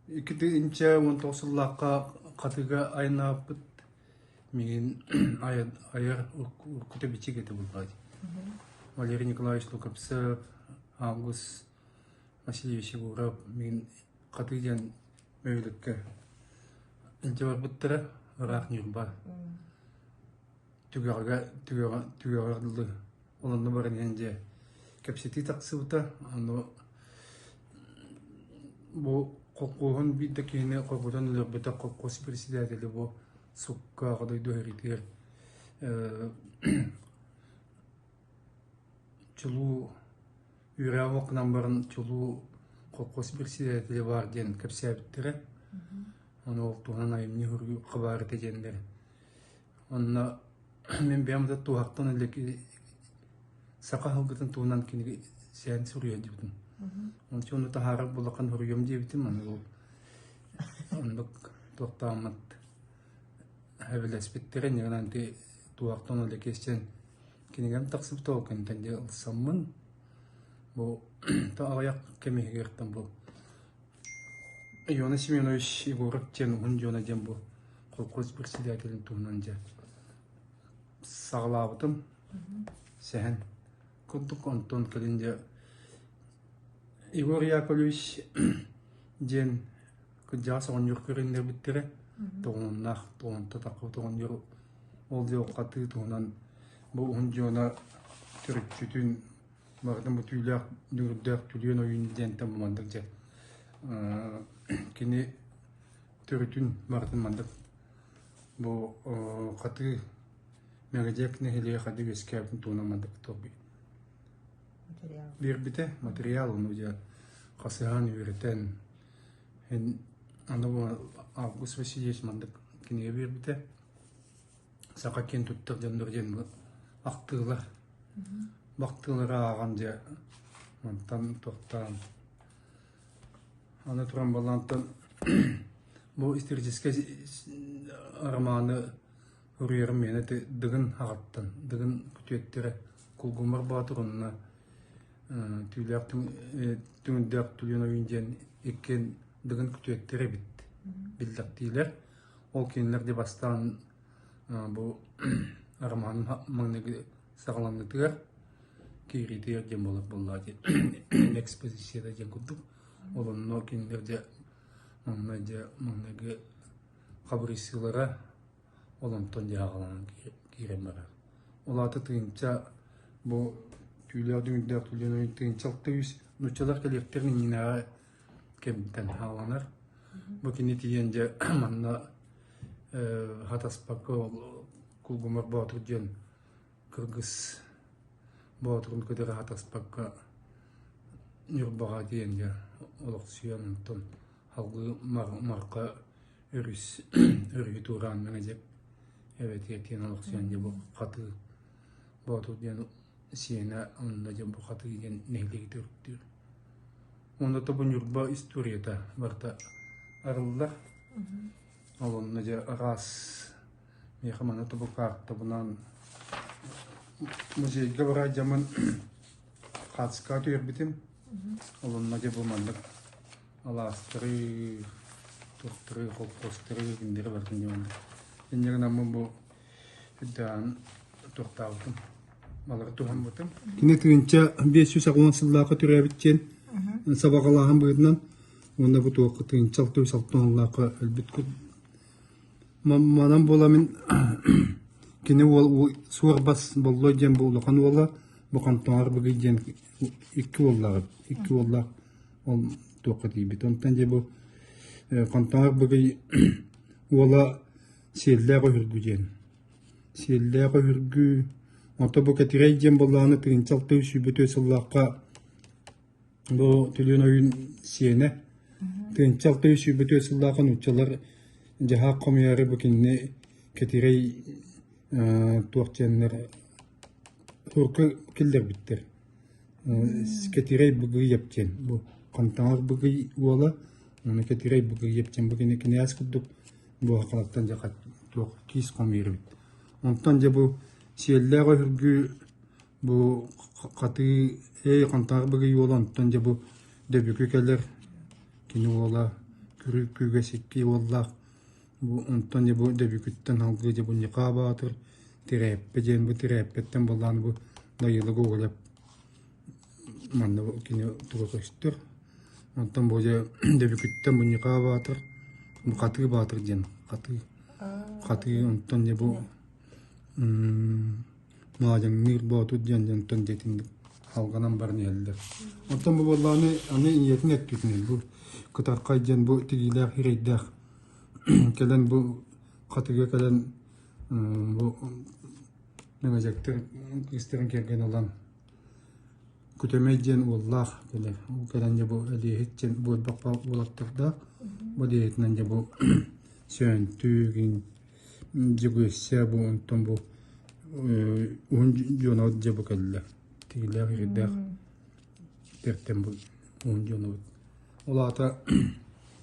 2019 сыллаахха Хатыга айаннаабыппыт миигин айар уруккута бичик этэ буолбаат. Валерий Николаевич Лукопцев, Август Васильевич Егоров миигин Хатыы диэн бөһүөлэккэ илдьэ барбыттара ыраах Ньурба түгэҕэ түгэҕэ түгэҕэр дылы ол онно баран иһэн дьэ кэпсэтии тахсыбыта ону бу холкуоһун биир да киһини хоргутан өлөрбөтөх холкуос председателэ бу сукка Аҕа дойду сэриитигэр чулуу үөрэҕи уокунан баран чулуу холкуос председателэ баар диэн кэпсээбиттэрэ ону ол туһунан айымньы хабаар этэ диэннэр Онно мин бэйэм да туоһахтан илик саха аһылгытын туһунан кинигэ сээн суруйа диэбитим. Ончу ону таһаарар булахан суруйуом диэбитим, аны ол оннук туохтааммыт эбилэспиттэрэ иннигинэн ити туоһахтан Олексейчен кинигэм тахсыбыта ол кэнниттэн дьэ ылсаммын бу аҕыйах кэм иһигэр бу Иона Семенович Егоров диэн Уһун Дьуона диэн бу холкуос председателин туһунан дьэ саҕалаабытым сэһэн курдук онтон кэлин дьэ Егор Яковлевич диэн кырдьаҕас оҕонньор көрүннэрбиттэрэ тоҕонуннаах тоҕонто таххыбыт оҕонньор ол дьэ хатыы туһунан бу Уһун Дьуона төрүччүтүн Барытын бу түүлээх дүҥүрдээх түлүөн ойуун диэнтэн бу маннык дьэ кини төрүтүн барытын маннык бу хатыы Мэгэдьэк нэһилиэгэ хады үөскээбитин туһунан маннык биэрбитэ материал ону дьэ хасыһан үөрэтэн аны бу Август Васильевич маннык кинигэ биэрбитэ саха киэн туттар дьоннор диэн ахтыылар бахтыылары ааҕан дьэ мантан туохтаан аны туран балаантан бу историческай романы суруйарым миэнэ ити Дыгын аҕаттан Дыгын күтүөттэрэ Кулгумар Боотур уонна Түүлээх Түҥүрдээх Түлүөн Ойуун диэн иккиэн Дыгын күтүөттэрэ эбит биллэхтиилэр Ол кинилэр де бастаан бу романым маҥнайгы саҕаланыытыгар киириитигэр диэн буолар буоллаҕа дии экспозицията диэн курдук ол онно кинилэр дьэ маҥнай дьэ маҥнайгы хабырыйсыылара ол онтон дьэ аҕаланан киирэн барар. Ол аата тыынча бу түүлээх дүҥүрдээх түлүөн тыынча 600 нууччалар кэлиэхтэрин иннинээҕи кэмтэн хааланар. Бу кини тиийэн дьэ манна хатаспакка ол Кулгумар Боотур диэн кыргыз боотурун кытары хатаспакка Ньурбаҕа тиийэн дьэ олохсуйан онтон салгыы Марха өрүс өрүһү туораан Мэҥэдьэк эбэтигэр тиийэн олохсуйан дьэ бу Хатыы Боотур диэн сиэнэ онно дьэ бу Хатыы диэн нэһилиэги төрүттүүр. Уонна тобу Ньурба историята барыта арыллар. Ол онно дьэ араас миэхэ маны тобу каартабынан музейга барар дьамын хаацка түһэрбитим. Ол онно дьэ бу маннык алаастары, туохтары, холкуостары кинилэри барытын дьэ маннык. Инньэ гынан бу үрдээн туохтаабытым балары туһаммытым. Кини 1580 сыллаахха төрөөбүт диэн сабаҕалааһын быһыытынан уонна бу туохха 1660 сыллаахха өлбүт Манан буола мин кини уол суорбас Боллой диэн бу улахан уола бу Хантоҥор Быгый диэн икки уоллаах икки уоллаах ол туохха тиийбит. Онтон дьэ бу Хантоҥор Быгый уола Сиэллээх Өһүргү диэн Сиэллээх Өһүргү ото бу Кэтирэй диэн буоллаҕына 1624 сыллаахха бу Түлүөн ойуун сиэнэ 1624 сыллаахха нууччалар дьаһаах хомуйаары бу кинини Кэтирэй туох диэннэр урукку киллэрбиттэр Кэтирэй Быгыйап диэн бу Хантаҥар Быгый уола уонна Кэтирэй Быгыйап диэн бу кини кинээс курдук буохалартан дьэ туох киис хомуйар эбит. Онтон дьэ бу сиэллээх өһүргүү бу хатыы эй хантаах быгый уола онтон дьэ бу Дөбүкү кэлэр кини уола Күрү Күүгэс икки уоллаах бу онтон дьэ бу Дөбүкүттэн салгыы дьэ бу Ньыкаа Баатыр Тирээппэ диэн бу Тирээппэттэн буоллаан бу Дайыла Гоголев манна кини туга көстөр. Онтон бу дьэ Дөбүкүттэн бу Ньыкаа Баатыр бу Хатыы Баатыр диэн Хатыы Хатыы онтон дьэ бу Маадьаҥныыр Боотур диэн дьонтон дьиэтин алҕанан баран иһэллэр. Оттон бу буоллаҕына аны ийэтин өттүтүнэн бу кытархай диэн бу тигиилээх ирэйдээх кэлэн бу хатыга кэлэн бу мэҥэдьэктэр кыыстарын кэргэн ылан Күтэмэй диэн уоллаах кэлэр. Ол кэлэн дьэ бу Элиэһит диэн буолбах уолаттардаах. Бу Элиэһитинэн дьэ бу Сөөнтүүгүн Дьөгүөссэ бу онтон бу уһун дьуонабыт дьэ бу кэллэ. Тигилээх ирдээх тэртэн бу уһун дьуонабыт. Ол аата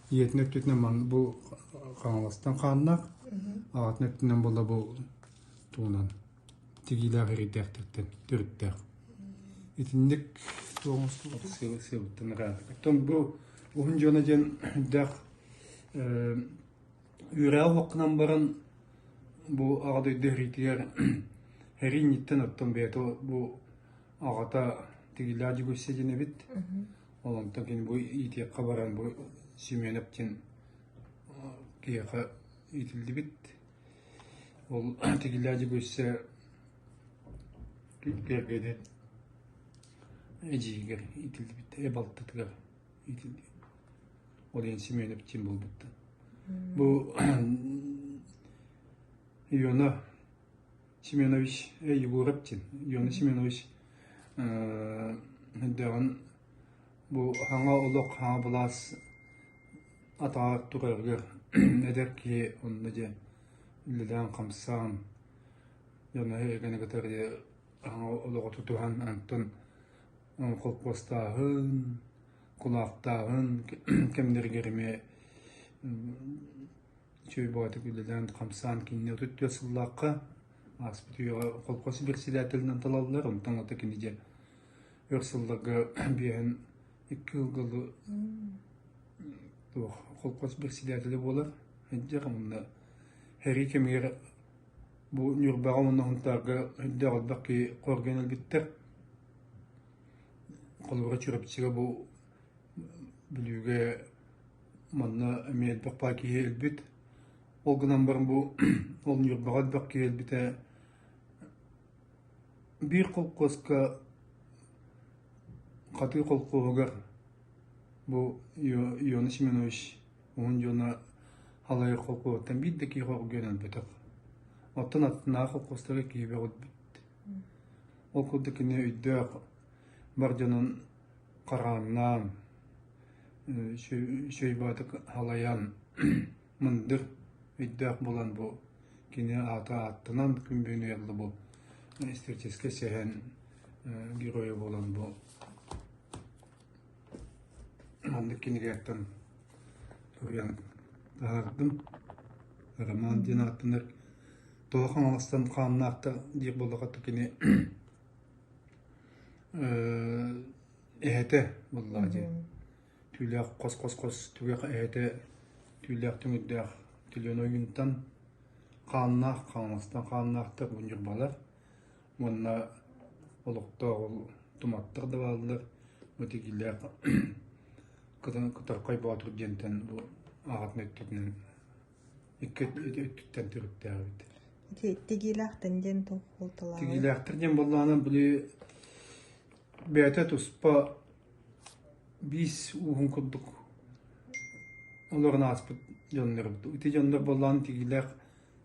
ийэтин өттүтүнэн ман бу Хаҥаластан хааннаах, аҕатын өттүнэн буолла бу тугунан тигиилээх эрэйдээхтэртэн төрүттээх. Итинник сыалыттан ыраатык. Оттон бу уһун дьоно диэн үрдээх үөрэҕи уһуккунан баран бу аҕа дойду эриитигэр эрий инниттэн оттон бэйэтэ бу аҕата Тигилээх Дьөгүөссэ диэн эбит. Ол онтон кини бу иитиэххэ баран бу Семенов диэн киһиэхэ иитиллибит. Ол Тигилээх Дьөгүөссэ кэргэнин эдьиийигэр иитиллибит, э балтытыгар иитиллибит. Ол иһин Семенов диэн буолбуттар. Бу Иона Семенович Егоров диэн Иона Семенович дэҕин бу хаҥа олох хаҥа былаас атаҕар турарыгар эдэр киһи онно дьэ үлэлээн-хамсаан дьоно эһигини кытары олоҕу тутуһан онтон холкуостааһын, кулаахтааһын кэмнэригэр эмиэ үчүгэй бөҕөтүк үлэлээн-хамсаан кинини 34 сыллаахха ааспыт үйэҕэ холкуос председателинэн талаллар, онтон ата кини дьэ өр сылларга биэһин икки ылгылы туох холкуос председателэ буолар сылдьар уонна сэрии кэмигэр бу Ньурбаҕа уонна Сунтаарга үрдээх элбэх киһи хоргуйан өлбүттэр. Холобура Чурапчыга бу Бүлүүгэ манна эмиэ элбэх баа киһи өлбүт. Ол гынан баран бу ол Ньурбаҕа элбэх киһи өлбүтэ биир холкуоска Хатыы холкуоһугар бу Иона Семенович уһун дьоно халайар холкуоһуттан биир да киһи хоргуйан өлбөтөх. Оттон аттынааҕы холкуостарга киһи бөҕө өлбүт. Ол курдук кини өйдөөх бар дьонун харааннаан, үчүгэй баҕатык халайан, мындыр өйдөөх буолан бу кини аата ааттанан күн бүгүн ыйылла бу историческай сэһэн геройа буолан бу маннык кинигэттэн суруйан таһаардым. Роман диэн ааттанар. Тоҕо Хаҥаластан хааннаахта диир буоллахха кини эһэтэ буоллаҕа дии. Түүлээх хос-хос-хос түгэх эһэтэ түүлээх түҥүрдээх Төлөн ойуунтан хааннаах Хаҥаластан хааннаахтар бу ньурбалар уонна олохтоох ол туматтар да бааллар бу тигиилээх Кытархай Боотур диэнтэн бу аҕатын өттүнэн икки өттүттэн төрүттээх эбит. Тигиилээхтэн диэн туох Тигиилээхтэр диэн буоллаҕына били бэйэтэ туспа биис ууһун курдук олорон ааспыт дьоннорбут. Ити дьоннор буоллаҕына тигиилээх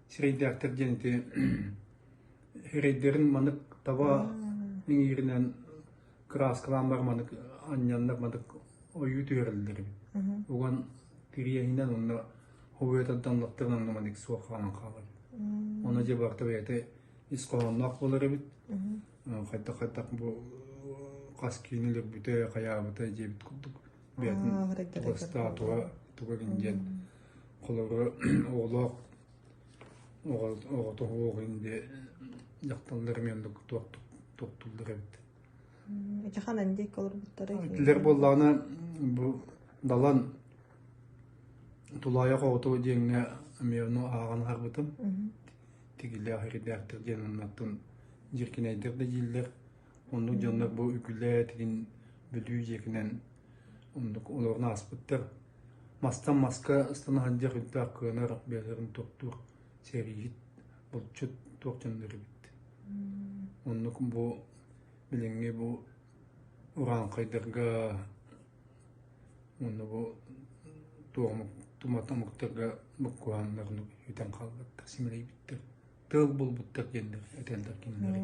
сирэйдээхтэр диэн ити сирэйдэрин манык таба иҥииринэн кырааскалаан бар манык анньаннар манык ойуу түһэрэллэр эбит. Уган кириэһинэн уонна хобуйа тарданнахтарына онно манык суох хаалан хаалар. Ону дьэ барыта бэйэтэ ис хоһоонноох буолар эбит. Хайдах-хайдах бу хас киини өлөрбүтэ, хайаабыта диэбит курдук бэйэтин тугастаа туга туга диэн холобура оҕолоох оҕото суох инде дьахталлар эмиэ оннук туохтууллар эбит. Ити ханан диэки олорбуттара Итилэр буоллаҕына бу Далан. Тулаайах оҕото диэҥҥэ эмиэ ону ааҕан аһарбытым. Тигилээх эридээхтэр диэн оннуттан дьиркинэйдэр да дииллэр. Оннук дьоннор бу үгүлээ тигин Бүлүү диэкинэн оннук олорон ааспыттар. Мастан маска ыстана сылдьар үрдээх кыанар бэйэлэрин туохтуур сэрииһит, булчут туох дьоннор эбит. Оннук бу билиҥҥи бу урааҥхайдарга уонна бу туох омук тумат омуктарга буккуһааннар бүтэн хаалбыттар, симэлийбиттэр. Тыал булбуттар диэннэр этэллэр кинилэри.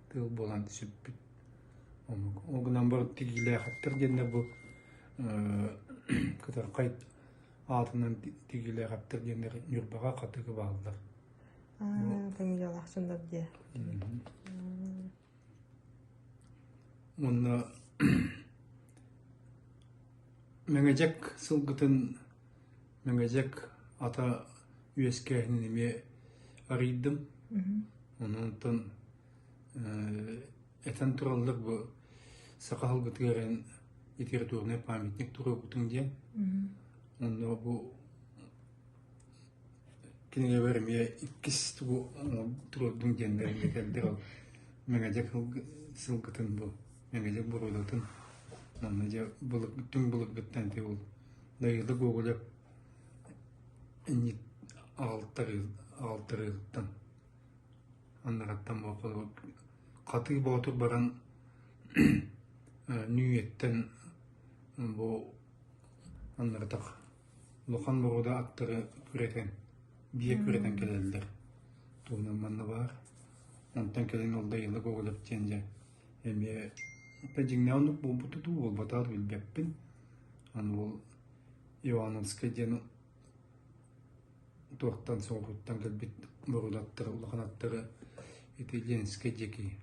Тыал буолан сүппүт омук. Ол гынан баран тигиилээхэттэр диэннэр бу кытархай аатынан тигиилээхэттэр диэннэр Ньурбаҕа Хатыга бааллар. Фамилиялаах дьоннор диэ. Уонна Мэҥэдьэк сылгытын Мэҥэдьэк ата үөскээһинин эмиэ арыйдым. Онон этэн тураллар бу саха сылгытыгар эн литературнай памятник туруорбутуҥ диэн. Онно бу Кинигэбэр эмиэ иккис тугу туруордуҥ диэннэр эмиэ кэлдэр ол Мэҥэдьэк сылгытын бу Мэҥэдьэк боруодатын манна дьэ былыр түҥ былыргыттан ити ол Дайыла Гоголев аҕалтарыыттан аннараттан Хатыы Боотур баран Нүүйэттэн бу аннаратах Улахан боруода аттары күрэтэн, биэ күрэтэн кэлэллэр. Туһунан манна баар. Онтон кэлин ол Дайыла Гоголев диэн дьэ эмиэ дьиҥнээх оннук буолбута дуу, буолбатаҕа билбэппин. Аны ол Ивановскай диэн туохтан соҕурууттан кэлбит боруода аттары, улахан аттары ити Ленскэй диэки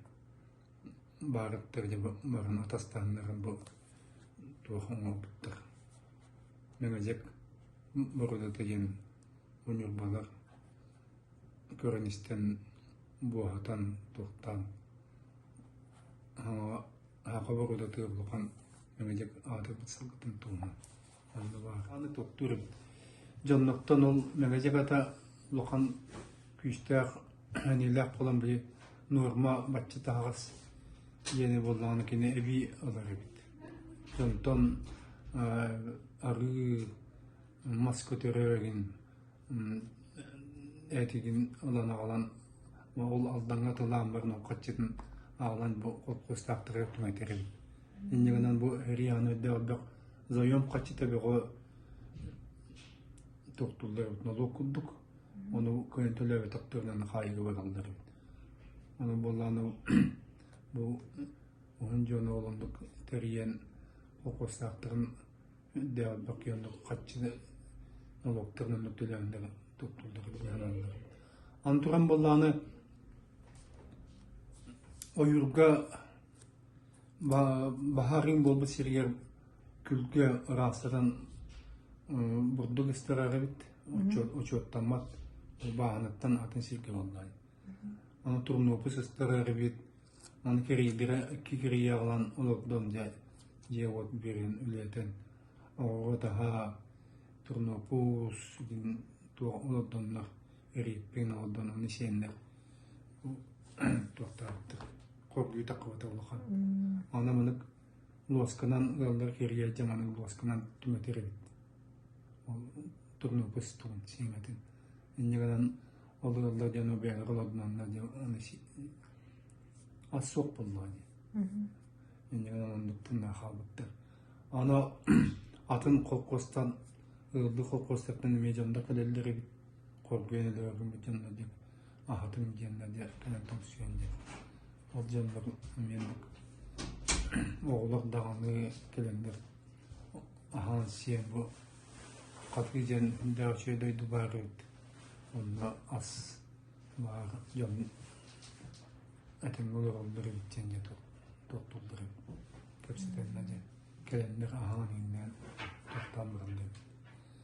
баар аттары дьэ баран атастааннарын бу туох оҥорбуттар. Мэҥэдьэк боруодата диэн бу ньурбалар көрөн-истэн буоһатан, туохтаан аһаҕа боруодатыгар улахан Мэҥэдьэк аатырбыт сылгытын туһунан онно баар. Аны туохтуур эбит. Дьоннортон ол Мэҥэдьэк ата улахан күүстээх әниилээх буолан били нуорма бачча таһаҕас диэни буоллаҕына кини эбии ылар эбит. Онтон арыы мас көтөрө игин этигин ылан аҕалан ол Алдаҥҥа тылаан баран ол хаччытын аҕалан бу холкуостаахтарыгар түҥэтэр эбит. Инньэ гынан бу Рианы өйдөөх заем хаччыта бөҕө туохтууллар эбит нолуок курдук. Ону кыайан төлөөбөтөхтөрүнэн хаайыыга бараллар эбит. Ону буоллаҕына бу Уһун дьону ол оннук тэрийэн холкуостаахтарын дэҕэлбэккэ оннук хаччыны нолуоктарын оннук төлөөннөр туттуллар быһаараллар. Аны туран буоллаҕына ойуурга баһаарыҥ буолбут сиригэр күлгэ ыраастатан бурдук ыстарар эбит учуоттаммат бааһынаттан атын сиргэ буоллаҕай. Аны турнуопус ыстарар эбит Аны кэрийдэрэ икки кэрийэ аҕалан олордон дьэ дьиэ-уот биэрэн үлэлэтэн оҕоҕо таһаа турнуоппус диэн туох олордоннор эрииппин олордон аны сиэннэр туохтаабыттар хоргуйу таххыбата улахан. Аны манык луосканан ыаллар кэрийэ дьаманы луосканан түҥэтэр эбит. Ол турнуоппус тугун сиэмэтин. Инньэ гынан ол ыаллар дьоно бэйэлэрэ олордунаннар дьэ аны ас суох буоллаҕа дии. Инньэ гынан оннук тыыннаах хаалбыттар. Аны атын холкуостан ыаллыы холкуостартан эмиэ дьоннор кэлэллэр эбит. Хоргуйан өлөөрү гыммыт дьоннор диэн аһатыҥ диэннэр диэн кэлэн тоҥсуйан диэн. Ол дьоннор эмиэ оҕолор даҕаны кэлэннэр аһаан сиэн бу Хатыы диэн сүрдээх үчүгэй дойду баар эбит. Онно ас баар дьон этэҥҥэ олороллор эбит диэн дьэ туохтууллар эбит. Кэпсэтэллэр дьэ. Кэлэннэр аһаан иҥнээн тохтоон бараллар эбит.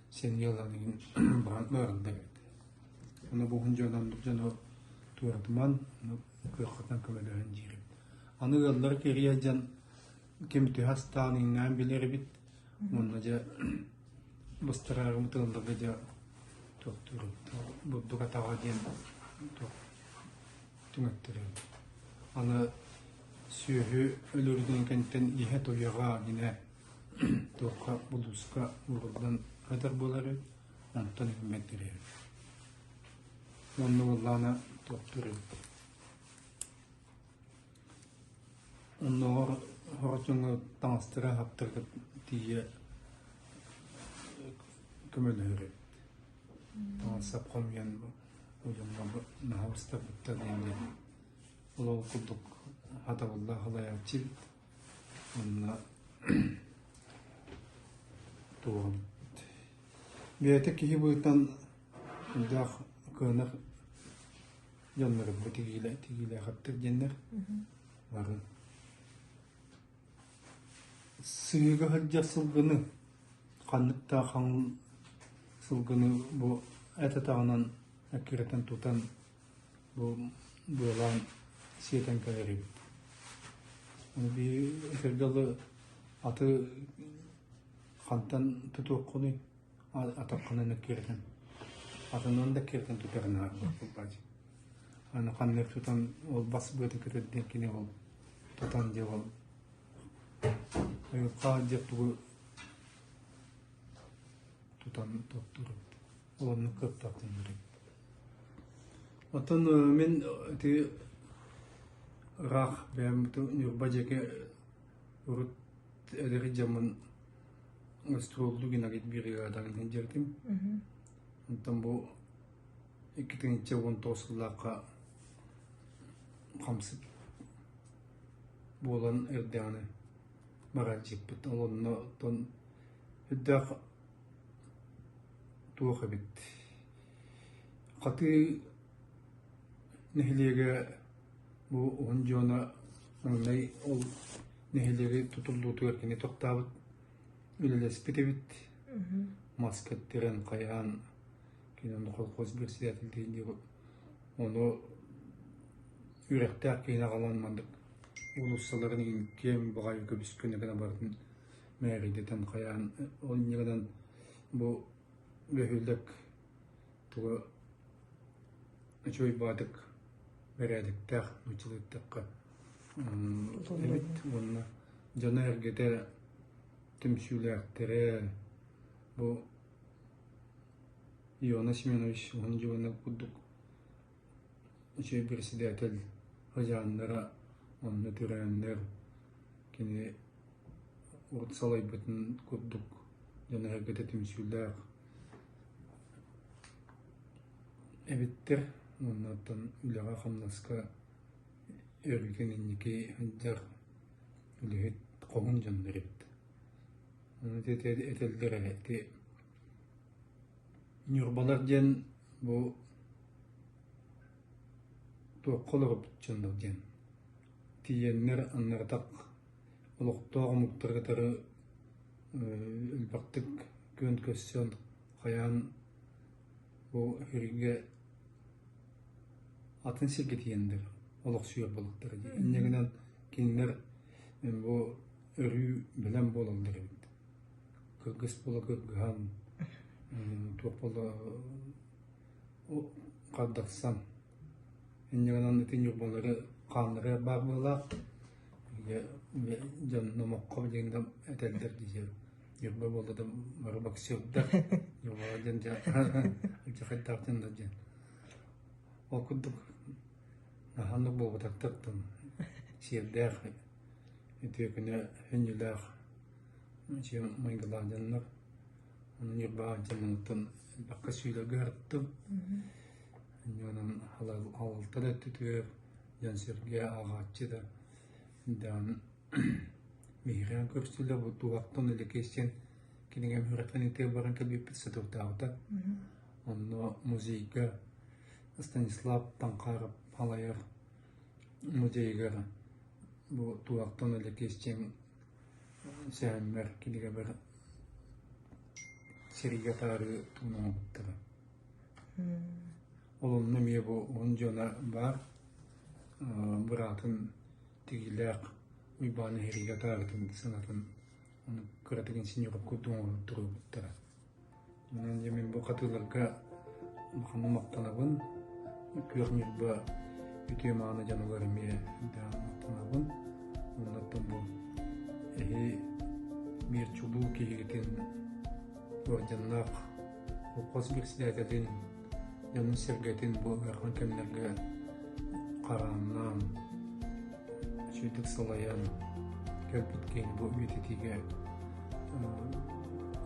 Сэниэ ылан иҥин баран бараллар эбит. Ону бу уһун дьон оннук дьону туоратыман, ону кыаххытынан көмөлөһөн диир эбит. Аны ыаллары кэрийэ дьон ким төһө астаан иҥнээн билэр эбит. Уонна дьэ Быстараарым тыалларга дьэ туохтуур бурдук атаҕа диэн туох түҥэттэрэр. Аны сүөһү өлөрүтүн кэнниттэн иһэ туйаҕа гинэ туохха булууска ууруллан сытар буолар эбит, онтон иһиммэттэр эбит. Онно буоллаҕына туохтуур эбит. Оннооҕор сорох дьоҥҥо таҥастара аһаптарга тиийэ көмөлөһөр эбит. Таҥас-сап хомуйан дьоҥҥо наһаа быстарбыттар диэн ол ол курдук сатабыллаах салайааччы эбит. Уонна туох бэйэтэ киһи быһыытынан элбэх кыанар дьоннору бу тигиилээхэптэр диэннэр бары сыыга сылдьар сылгыны ханнык да хаҥыл сылгыны бу эт атаҕынан эккирэтэн тутан бу быалаан сиэтэн кэлэр эбит. Биһи этэргэ дылы аты хантан тутуоххунуй атаххынан эккирэтэн атынан да эккирэтэн тутарына Аны ханнык тутан ол бас быатын көтөрдөн кини ол тутан дьэ ол айылҕа дьэ тугу тутан туттур ол оннук кыахтаахтаннар эбит. Оттон мин ити ыраах бэйэм Ньурба диэки урут эдэр дьоммун гастроллуу гына биригадаҕын сылдьыбытым. Онтон бу 2019 сыллаахха хамсык буолан эрдэҕинэ барааччыппыт. Ол онно оттон үрдээх туох эбит Хатыы нэһилиэгэ бу уһун дьоно маҥнай ол нэһилиэги тутуллуутугар кини тохтообут үлэлэспит эбит. Мас кэттэрэн хайаан Кини онно колхоз председатель диэн ону үөрэхтээх киһини аҕалан маннык уулуссаларын иһин киэҥ баҕайы көбүскүнэ гына барытын мээрийдэтэн хайаан ол инньэ гынан бу бөһүөлэк туга үчүгэй баҕатык бэрээдэктээх нууччалыыттахха эбит уонна дьоно-сэргэтэ түмсүүлээхтэрэ бу Иона Семенович уһун дьуона курдук үчүгэй председатель хозяиннара онно төрөөннөр кини урут салайбытын курдук дьоно-сэргэтэ түмсүүлээх эбиттэр уонна оттон үлэҕэ-хамнаска өргөн инники сылдьар үлэһит хоһуун дьоннор эбит. Ону этэллэр ити Ньурбалар диэн бу туохха олоробут дьоннор диэн тиийэннэр аннарытах олохтоох омуктары кытары элбэхтик күөн көрсөн хайаан бу сиргэ атын сиргэ тиийэннэр олохсуйар буоллахтара дии. Инньэ гынан кинилэр бу өрүү бэлэм буолаллар эбит. Кыргыс буола кыргыһан, туох буола хардахсан инньэ гынан ити ньурбалары хааннара баар быһыылаах дьон номоххо диэн да этэллэр дии ньурба буолла да бары боксердар ньурбаҕа диэн дьэ алдьархайдаах дьоннор диэн ол курдук наһаа буолбатахтар сиэрдээх үтүө күнэ хүнньүлээх Дьиэм майгылаах дьоннор, ону Ньурбаҕа дьонуттан элбэххэ сүүлэргэ сырыттым. Онон халалта да өттүтүгэр дьон-сэргэ ааҕааччы да даҕаны биһирээн көрсүллэр бу туһахтан Лэкиэс диэн кинигэм үөрэхтэн итиэ баран кэлбиппит соторутааҕыта. Онно музейга Станислав Таҥхаров салайар музейыгар бу туһахтан Лэкиэс диэн Сэһэммэр кинигэбэр сиргэ таарыы тугун оҥорбуттара. Ол онно эмиэ бу уһун дьоно баар быраатын Тигилээх Уйбааны сэриигэ атаарытын санатан ону кыратык инсиньоров курдук оҥорон туруорбуттара. Онон дьэ мин бу хатыыларга улаханнык махтанабын. Күөх Ньурба үтүө мааны дьонугар эмиэ махтанабын. Оннуттан бу эһи биир чулуу киһигитин уордьаннаах холкуос председателин дьонун-сэргэтин бу ыарахан кэмнэргэ харааннаан, үчүгэйдик салайан кэлбит киһини бу үйэтитиигэ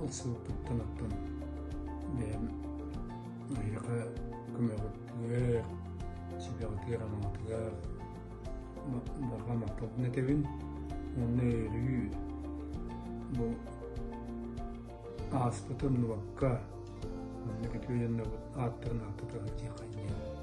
ылсыбыппыттан оттон бэйэм эһиэхэ көмөҕүтүгэр, сүбэҕитигэр, амаҕытыгар барҕа махталбын этэбин уонна өрүү бу ааспыты умнубакка маннык үтүө дьоннорбут ааттарын ааттата сылдьыаххайын диэн.